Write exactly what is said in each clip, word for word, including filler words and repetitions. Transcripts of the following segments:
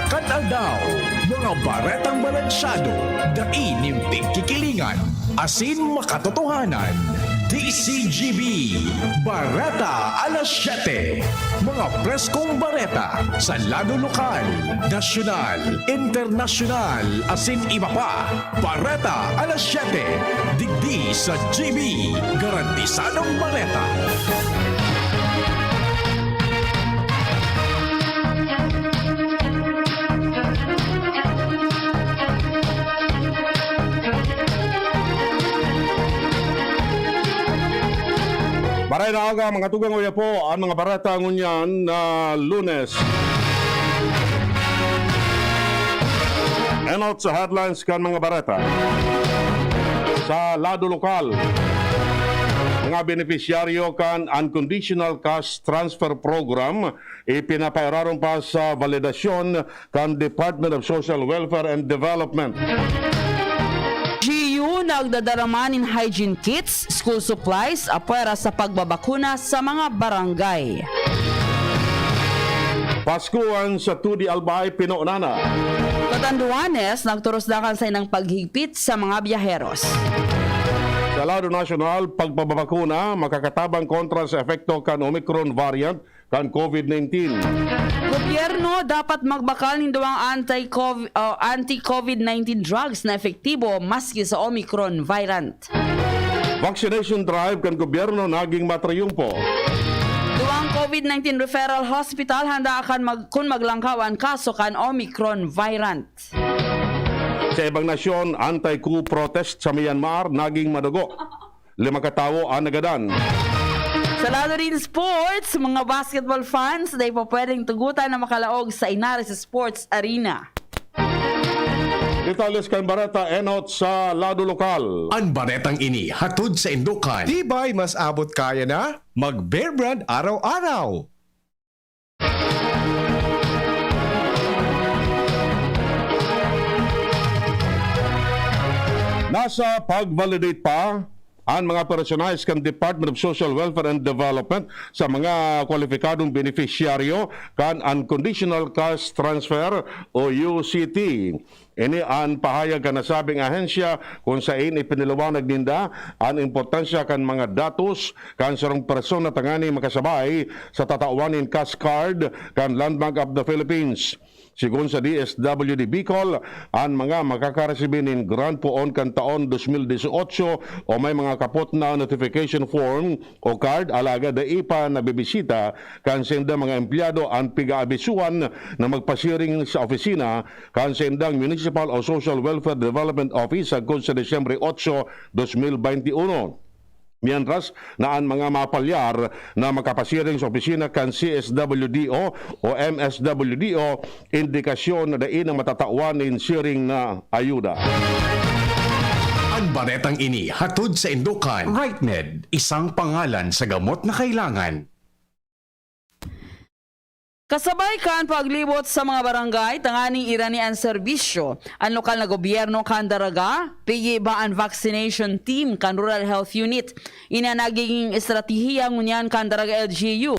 Kan aldaw, mga baretang balansyado, dai nin pigkikilingan, asin makatotohanan. D C G B, Bareta alas siyete. Mga preskong bareta sa lado lokal, nasyonal, internasyonal, asin iba pa. Bareta alas siyete, digdi sa G B, garantisadong bareta. Maray na aga, mga tugang, uya po an mga bareta ngunyan na Lunes. Enot sa headlines kan mga bareta. Sa lado lokal, mga benepisyaryo kan Unconditional Cash Transfer Program ipinapairarom pa sa validasyon kan Department of Social Welfare and Development. G U nagdadara man nin hygiene kits, school supplies, apwera sa pagbabakuna sa mga barangay. Paskuhan sa Tudi Albay, Pino, Nana. Catanduanes, nagturos na kan saindang paghigpit sa mga biyaheros. Sa lado nasyonal, pagpababakuna makakatabang kontra sa epekto kan Omicron variant kan COVID nineteen. Gobyerno dapat magbakal nin duwang anti-cov-, o anti-COVID nineteen drugs na epektibo maski sa Omicron variant. Vaccination drive kan gobyerno naging matriyumpo. Duwang COVID nineteen referral hospital handa kan mag-, kun maglangkaw an kaso kan Omicron variant. Sa ibang nasyon, anti-coup protest sa Myanmar naging madugo. Lima ka tawo an nagadan. Sa lado nin sports, mga basketball fans, dai pa pwedeng tugotan na makalaog sa Inaris Sports Arena. Detalles kan bareta, enot sa lado lokal. An baretang ini hatod saindo kan Tibay, mas abot kaya na mag-Bear Brand araw-araw. Nasa pag-validate pa an mga personahe kan Department of Social Welfare and Development sa mga kwalipikadong benepisyaryo kan Unconditional Cash Transfer o U C T. Ini an pahayag kan nasabing ahensya, kun sain ipinaliwanag ninda an importansya kan mga datos kan sarong persona tanganing makasabay sa tatawan nin cash card kan Land Bank of the Philippines. Sigon sa D S W D Bicol, an mga makakaresibi nin grant poon kan taon dos mil dieciocho o may mga kapot na notification form o card, alagad dai pa nabibisita kan saindang mga empleyado an pig-aabisuhan na magpasiring sa opisina kan saindang Municipal o Social Welfare Development Office sagkod sa Disyembre otso, dos mil baynte uno. Mientras na an mga mapalyar na makapasiring sa opisina kan C S W D O o M S W D O, indikasyon na dai na matatawan nin siring na ayuda. An baretang ini hatod saindo kan Rightmed, isang pangalan sa gamot na kailangan. Kasabay kan paglibot sa mga barangay tanganing irani an serbisyo, an lokal na gobyerno kan Daraga, piggiba an vaccination team kan Rural Health Unit. Ini an nagigin estratehiya ngunyan kan Daraga L G U.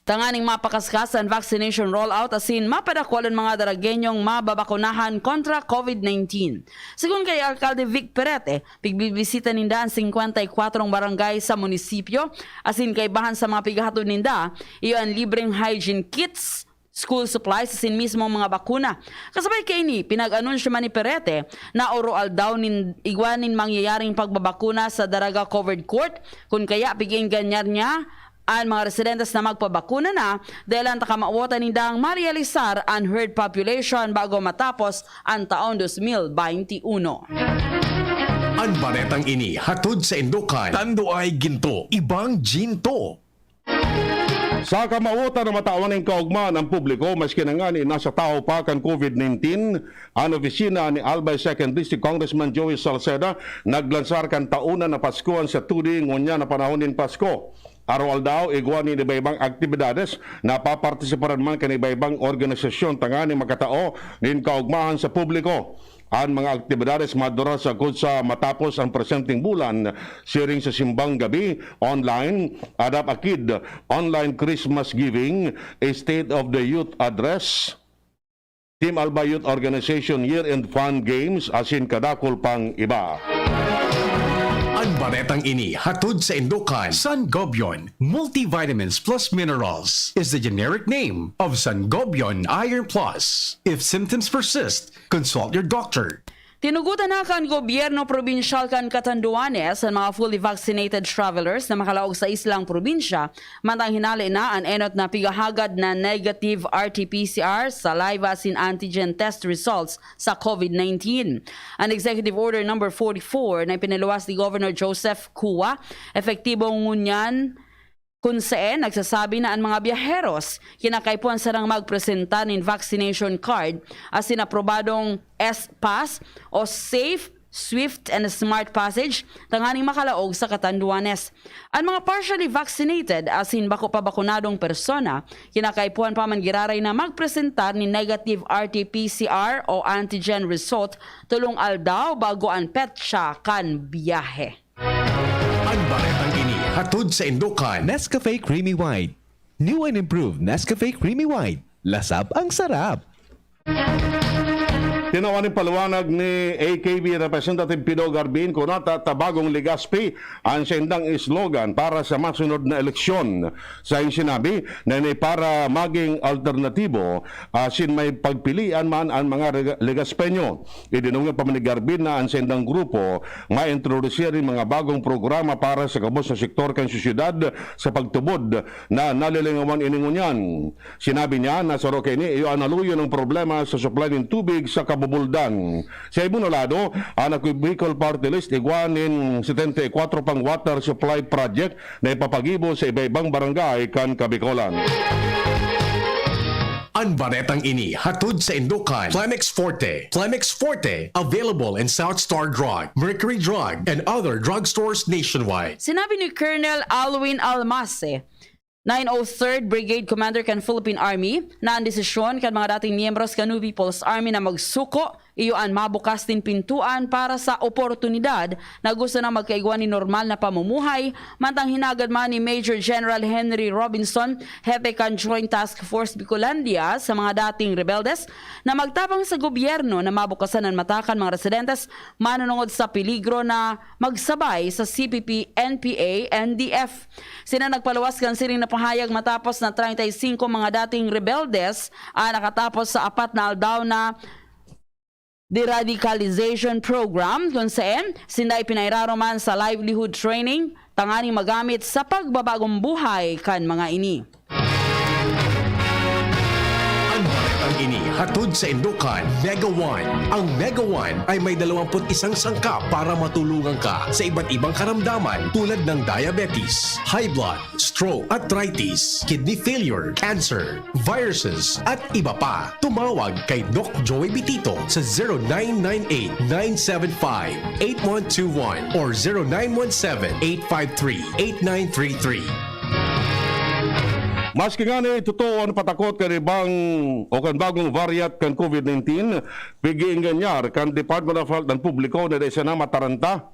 Tanganing mapakaskas an vaccination rollout asin mapadakul an mga Daragenyong mababakunahan kontra COVID nineteen. Sigon kay Alkalde Vic Perete, pigbibisita ninda an singkwenta y kwatro barangay sa munisipyo, asin kaibahan sa mga pighahatod ninda, iyo an libreng hygiene kits, school supplies, asin mismong mga bakuna. Kasabay kaini, pinag-anunsyo man ni Perete na oro-aldaw nin igwa nin mangyayaring pagbabakuna sa Daraga Covered Court, kun kaya pig-iinganyar niya an mga residentes na magpabakuna na, dahil an takamawotan nindang marealisar an herd population bago matapos an taon dos mil baynte uno. An baretang ini hatod saindo kan Tanduay Ginto, Ibang Ginto. Sa kamawotan na matawan nin kaogmahan an publiko, maski na ngani nasa tahaw pa kan COVID nineteen an opisina ni Albay Second District Congressman Joey Salceda, naglansar kan taonan na Paskuhan sa Tudi ngunyan na panahon nin Pasko. Araw-aldaw, igwa nin iba-ibang aktibidades na papartisiparan man kan iba-ibang organisasyon tanganing makatao nin kaogmahan sa publiko. An mga aktibidades madurar sagkod sa matapos an presenteng bulan, siring sa Simbang Gabi, online, Adap a Kid, online Christmas Giving, State of the Youth Address, Team Albay Youth Organization Year-End Fun Games asin kadakul pang iba. An baretang ini hatod saindo kan Sangobion Multivitamins Plus Minerals is the generic name of Sangobion Iron Plus. If symptoms persist, consult your doctor. Tinugotan na kan gobyerno probinsyal kan Catanduanes an mga fully vaccinated travelers na makalaog sa islang probinsya, mantang hinale na an enot na pigahagad na negative R T P C R, saliva asin antigen test results sa COVID nineteen. An Executive Order number forty-four na ipinaluwas ni Governor Joseph Cua, epektibo ngunyan kun saen nagsasabi na an mga biyaheros kinakaipuhan sanang magpresenta nin vaccination card asin aprobadong S-Pass o Safe, Swift and Smart Passage tanganing makalaog sa Catanduanes. An mga partially vaccinated asin bako pa bakunadong persona kinakaipuhan pa man giraray na magpresentar nin negative R T P C R o antigen result tolong aldaw bago an petsa kan biyahe. An baretang ini hatod saindo kan Nescafe Creamy White. New and improved Nescafe Creamy White. Lasap ang sarap! Tinawan nin paliwanag ni A K B Representative Pido Garbin, kunata ta bagong Legazpi an saindang slogan para sa masunod na eleksyon. Saing sinabi na ini para maging alternatibo asin may pagpilian man an mga Rega- Legazpeño. Idinungan pa man ni Garbin na an saindang grupo maintrodusir nin mga bagong programa para sa gabos na sektor kan sosyedad sa pagtubod na nalilingawan ini ngunyan. Sinabi niya na saro kaini iyo an naluyon ang problema sa supply nin tubig sa Kabubuldan. Sa ibong na lado, an Ako Bicol Party List igwa nin setenta y kuatro pang water supply project na ipapagibo sa iba-ibang barangay kan Kabicolan. An baretang ini hatod saindo kan Plemex Forte. Plemex Forte, available in South Star Drug, Mercury Drug, and other drugstores nationwide. Sinabi ni Colonel Alwin Almase, nine oh third Brigade Commander kan Philippine Army, na an desisyon kan mga dating miyembros kan New People's Army na magsuko iyo an mabukas nin pintuan para sa oportunidad na gusto nang magkaigwa nin normal na pamumuhay, mantang hinagad man ni Major General Henry Robinson, hepe kan Joint Task Force Bicolandia, sa mga dating rebeldes na magtabang sa gobyerno na mabukasan an mata kan mga residentes manunungod sa peligro na magsabay sa C P P, N P A, N D F. Sinda nagpaluwas kan siring na pahayag matapos na treinta y cinco mga dating rebeldes an nakatapos sa apat na aldaw na deradicalization program, kun saen sinda ipinairarom man sa livelihood training tanganing magamit sa pagbabagong buhay kan mga ini. An baretang ini hatod saindo kan Mega One. Ang Mega One ay may dalawampu't isang sangkap para matulungan ka sa iba't ibang karamdaman tulad ng diabetes, high blood, stroke, arthritis, kidney failure, cancer, viruses, at iba pa. Tumawag kay Doc Joey Bitito sa zero nine nine eight, nine seven five, eight one two one or zero nine one seven, eight five three, eight nine three three. Maski ngani totoo an patakot kan ibang o kan bagong variant kan COVID nineteen, pig-iinganyar kan Department of Health an publiko na dai sana mataranta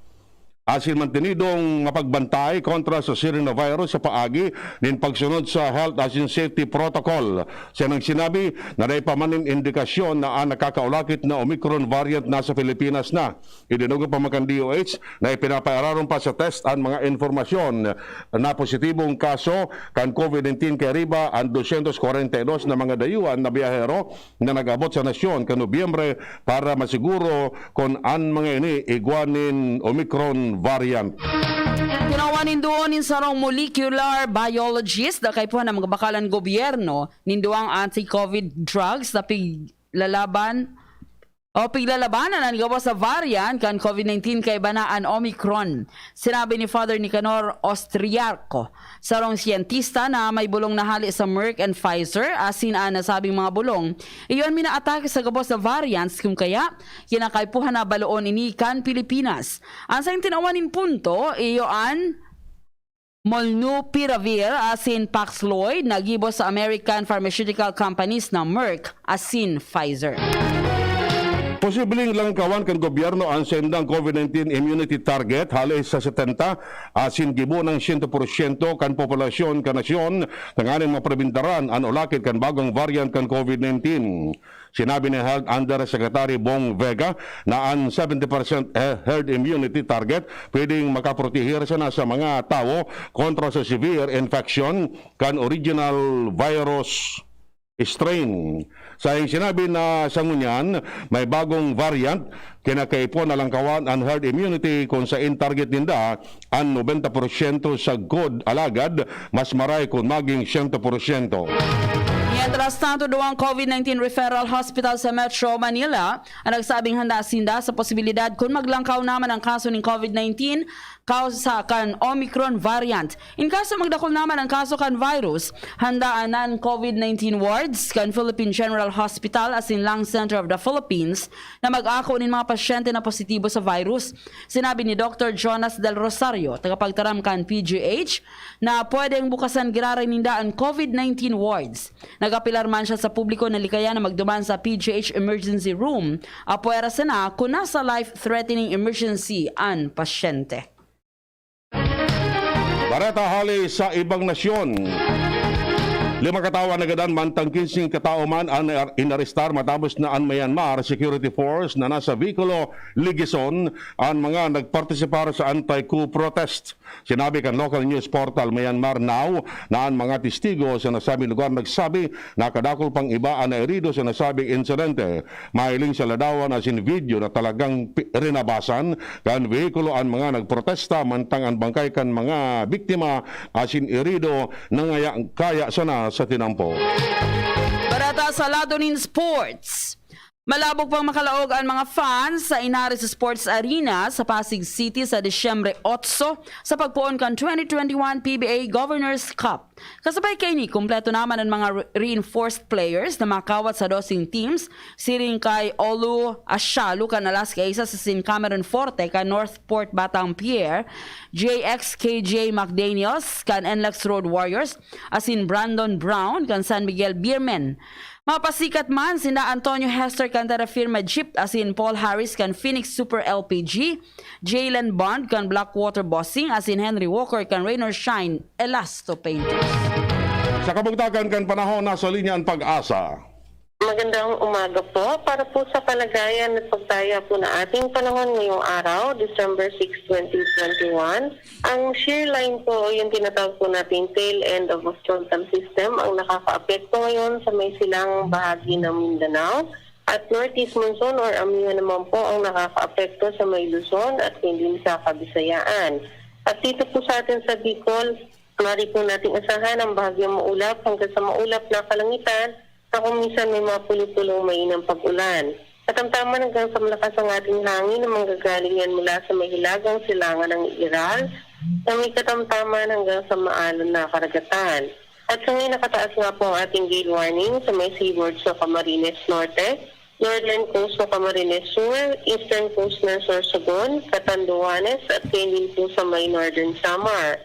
asin mantenidong mapagbantay kontra sa siring na virus sa paagi nin pagsunod sa health asin safety protocol. Siya nang sinabi na dai pa man nin indikasyon na an nakakaulakit na Omicron variant nasa Pilipinas na. Idinugod pa man kan D O H na ipinapairarom pa sa test an mga impormasyon na positibong kaso kan COVID nineteen kay riba an dosyentos kwarenta y dos na mga dayuhan na biyahero na nag-abot sa nasyon kan Nobyembre para masiguro kun an mga ini igwa nin Omicron variant. Tinawan nin duon nin sarong molecular biologist na kaipuhan na magbakal an gobyerno nin duwang anti-COVID drugs na piglalaban o piglalabanan an gabos na variant kan COVID nineteen kaiba na an Omicron. Sinabi ni Father Nicanor Austriaco, sarong siyentista na may bulong na hale sa Merck and Pfizer, asin an nasabing mga bulong, iyo an minaatake sa gabos na variants, kun kaya kinakaipuhan na baloon ini kan Pilipinas. An saing tinawan nin punto, iyo an Molnupiravir asin Paxlovid na gibo sa American pharmaceutical companies na Merck asin Pfizer. Posibleng langkawan kan gobyerno an saindang COVID nineteen immunity target hale sa setenta asin gibo nang siyento porsyento kan populasyon kan nasyon tanganing maprobentaran an ulakit kan bagong variant kan COVID nineteen. Sinabi ni Health Undersecretary Bong Vega na an seventy percent he-, herd immunity target pwedeng makaproteher sana sa mga tawo kontra sa severe infection kan original virus strain. Sa sinabi na sa ngunyan, may bagong variant, kinakaipon na langkawan an herd immunity kung sa in target ninda an nobenta porsyento sagkod, alagad mas maray kung maging siyento porsyento. Mientras tanto, duwang COVID nineteen referral hospital sa Metro Manila ang nagsabing handa sinda sa posibilidad kun maglangkaw naman ang kaso nin COVID nineteen kausa kan Omicron variant. In kaso magdakul naman ang kaso kan virus, handa an non-COVID nineteen wards kan Philippine General Hospital asin Lung Center of the Philippines na mag-ako nin mga pasyente na positibo sa virus. Sinabi ni Doctor Jonas Del Rosario, tagapagtaram kan P G H, na pwedeng bukasan giraray ninda an COVID nineteen wards. Nag-apelar man siya sa publiko na likayan na magduman sa P G H emergency room, apwera sana kun nasa life-threatening emergency an pasyente. Bareta hale sa ibang nasyon. Lima katawo an nagadan, mantang kinsing katao man an inarestar matapos na an Myanmar Security Force na nasa vehikulo ligisan an mga nagpartisipar sa anti-coup protest. Sinabi kan local news portal Myanmar Now na an mga testigo sa nasabing lugar nagsabi na kadakul pang iba an nairido sa nasabing insidente. Mahiling sa ladawan asin video na talagang pi-, rinabasan kan vehikulo an mga nagprotesta, mantang an bangkay kan mga biktima asin irido nangaya-kaya sana sa tinampo. Bareta sa lado nin sports. Malabog pang makalaog an mga fans sa Inaris Sports Arena sa Pasig City sa Disyembre otso sa pagpoon kan twenty twenty-one P B A Governor's Cup. Kasabay kaini, kumpleto naman an mga re-, reinforced players na makawat sa dosing teams, siring kay Olu Ashalu kan alas kaisa asin Cameron Forte kan Northport Batang Pier, J X K J McDaniels kan N L E X Road Warriors, asin Brandon Brown kan San Miguel Beermen. Mapasikat man sinda Antonio Hester kan Terra Firma Jeep asin Paul Harris kan Phoenix Super L P G, Jalen Bond kan Blackwater Bossing asin Henry Walker kan Rain or Shine Elasto Painters. Sa kabugtakan kan panahon, nasa linya an Pag-asa. Magandang umaga po. Para po sa kalagayan at pagtaya po ng ating panahon ngayong araw, December six, twenty twenty-one, ang shear line po o yung tinatawag po nating tail end of a frontal system ang nakakaapekto ngayon sa may silangang bahagi ng Mindanao at northeast monsoon or amihan naman po ang nakakaapekto sa may Luzon at hindi sa Kabisayaan. At dito po sa atin sa Bicol, mari po nating asahan ang bahagyang maulap hanggang sa maulap na kalangitan na kung minsan may mga puli-puling mainang pag-ulan. Katamtaman hanggang sa malakas ang ating hangin na manggagaling yan mula sa may hilagang silangan ng Iral, na may katamtaman hanggang sa maalon na karagatan. At sa ngayon, nakataas nga po ang ating gale warning sa may seaboards ng Camarines Norte, northern coast ng Camarines Sur, eastern coast ng Sorsogon, Catanduanes, at kayan din po sa may northern Samar.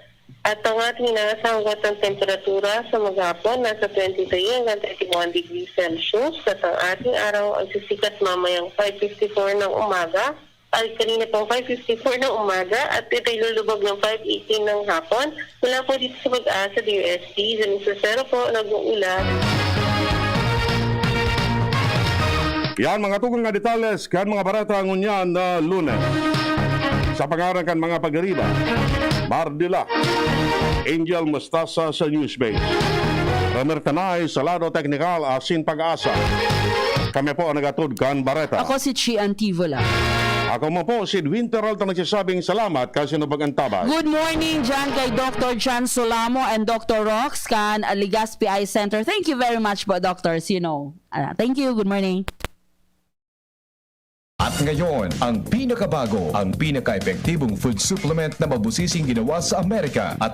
At ang ating inaasahang ugat ng temperatura sa maghapon, nasa twenty-three hanggang thirty-one degrees Celsius, at ang ating araw ay sisikat mamayang five fifty-four ng umaga, ay kanina pong five fifty-four ng umaga, at ito'y lulubog ng five eighteen ng hapon. Mula po dito sa Pag-asa D O S T, Denise Rosero po, nag-uulat. Yan, mga tugang na detalles kan mga bareta ngunyan na Lunes. Sa pangaran kan mga pag-ariba, Mardila, Angel Mustasa sa Newsbase, Romer Tanay sa lado teknikal asin Pag-asa. Kami po ang nagatod kan bareta. Ako si Chi Antivola. Ako mo po si Winter Alta, nagsasabing salamat kasi nabag-antabay. Good morning dyan kay Doctor Jan Solamo and Doctor Rox kan Legazpi Eye Center. Thank you very much po, Doctors. You know, ah, thank you. Good morning. At ngayon, ang pinakabago, ang pinaka-epektibong food supplement na mabusising ginawa sa Amerika at